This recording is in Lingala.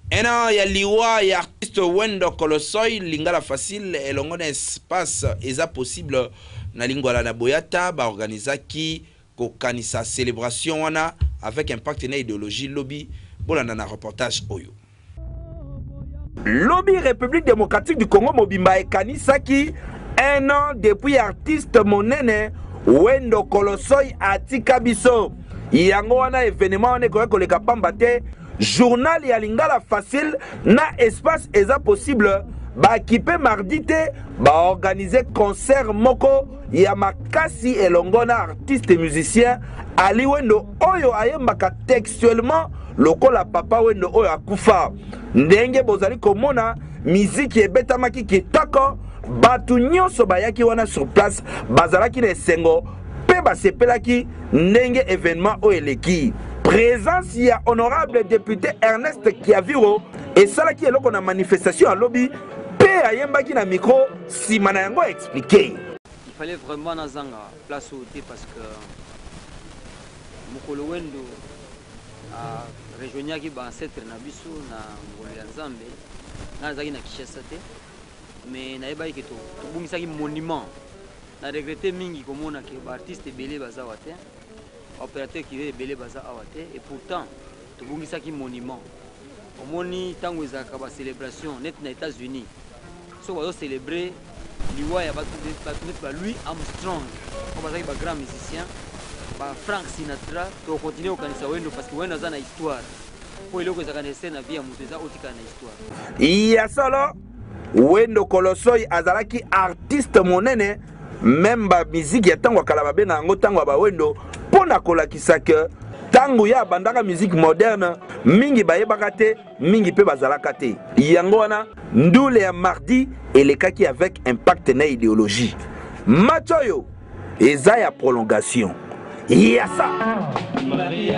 Un an ya liwa ya artiste Wendo Kolosoy, Lingala Facile elongo na espace eza possible na Lingwala na Boyata ba organisaki kokanisa celebration wana avec impact na ideologie lobi. Bolanda na reportage oyo. Lobi République démocratique du Congo mobimba ekanisaki un an depuis artiste monene Wendo Kolosoy atika biso. Yango wana événement wana ekoki koleka pamba te. Journal ya Lingala Facile na espace eza possible bakipe mardi te baorganize concert moko ya makasi elongo na artiste musicien Ali Wendo oyo ayembaka textuellement lokola Papa Wendo oyo akufa. Ndenge bozali komona miziki ebetamaki kitoko, bato nyonso bayaki wana sur place bazalaki na esengo mpe basepelaki ndenge événement oyo eleki. Présence ya honorable député Ernest Kiaviro esalaki eloko na manifestation ya lobi mpe ayembaki na micro nsima na yango expliqué. Il fallait vraiment nazanga place oyo te parce que mokolo Wendo a rejoignaki ba ancêtre na biso na ngolu ya Nzambe, ngai nazalaki na Kinshasa te, mais nayebaki ke tobungisaki monument. Na regrette mingi komona ke ba artiste ebele baza awa te, ba opérateur culturel ebele baza awa te, et pourtant tobungisaki monument. Omoni ntango ezalaka ba célébration neti na États-Unis, soki bazo célébrer liwa ya bato neti ba Louis Armstrong oyo bazalaki ba grand musicien, ba Frank Sinatra, tokocontinue kokanisa Wendo parce que Wendo aza na histoire, mpo eloko ezalaka nécessaire na vie ya moto eza otikala na histoire. Ya solo, Wendo Kolosoy azalaki artiste monene, même ba musique ya ntango ya kala babenga yango ntango ya ba Wendo, mpo na kolakisa ke ntango ye abandaka musique moderne mingi bayebaka te, mingi mpe bazalaka te. Yango wana ndule ya mardi elekaki avec impact na idéologie. Match oyo eza ya prolongation. Yasa. Maria.